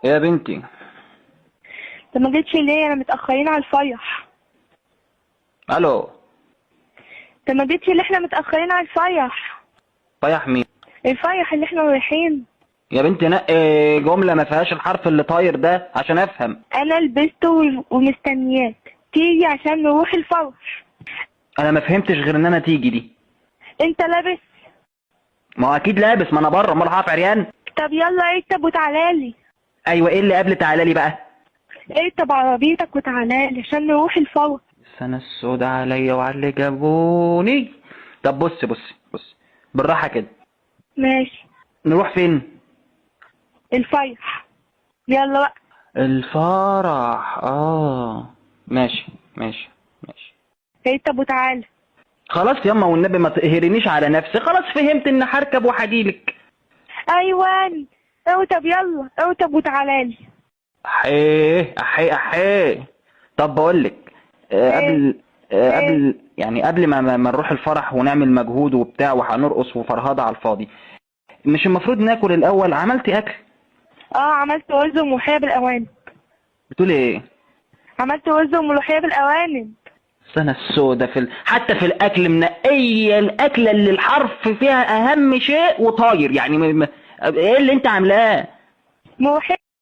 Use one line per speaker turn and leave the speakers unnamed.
يا بنتي.
انت ما جيتش ليه؟ انا متاخرين على الفرح.
الو.
انت ما جيتش ليه؟ احنا متاخرين على الفرح.
طيح مين؟
الفرح اللي احنا رايحين.
يا بنتي نقي جملة ما فيهاش الحرف اللي طاير ده عشان افهم.
انا لبست ومستنياك تيجي عشان نروح الفرح.
انا ما فهمتش غير ان انا تيجي دي.
انت لابس؟
ما هو اكيد لابس، ما انا بره، امال هقف عريان؟
طب يلا اركب وتعالى لي.
ايوه، ايه اللي قبل تعالى لي بقى؟
اركب عربيتك وتعالى لي عشان نروح الفرح.
السنة السوداء عليا وعلى اللي جابوني. طب بص بص بص بالراحة كده.
ماشي.
نروح فين؟
الفرح، يلا بقى.
الفرح، اه ماشي ماشي ماشي.
اركب وتعالى.
خلاص ياما والنبي ما تقهرنيش على نفسي، خلاص فهمت ان هركب وهجيلك.
ايوان اركب، يلا اركب وتعالى لي.
احيه احيه احيه. طب بقول لك
ايه؟
قبل
ايه؟
قبل يعني قبل ما نروح الفرح ونعمل مجهود وبتاع وهنرقص وفرهدة على الفاضي، مش المفروض ناكل الاول؟ عملتي اكل؟
اه، عملت رز وملوخية بالارانب.
بتقولي ايه؟
عملت رز وملوخية بالارانب.
السنة السوداء حتى في الاكل منقية الاكلة اللي الحرف فيها اهم شيء وطاير يعني ايه اللي انت عاملاه؟
ملوخية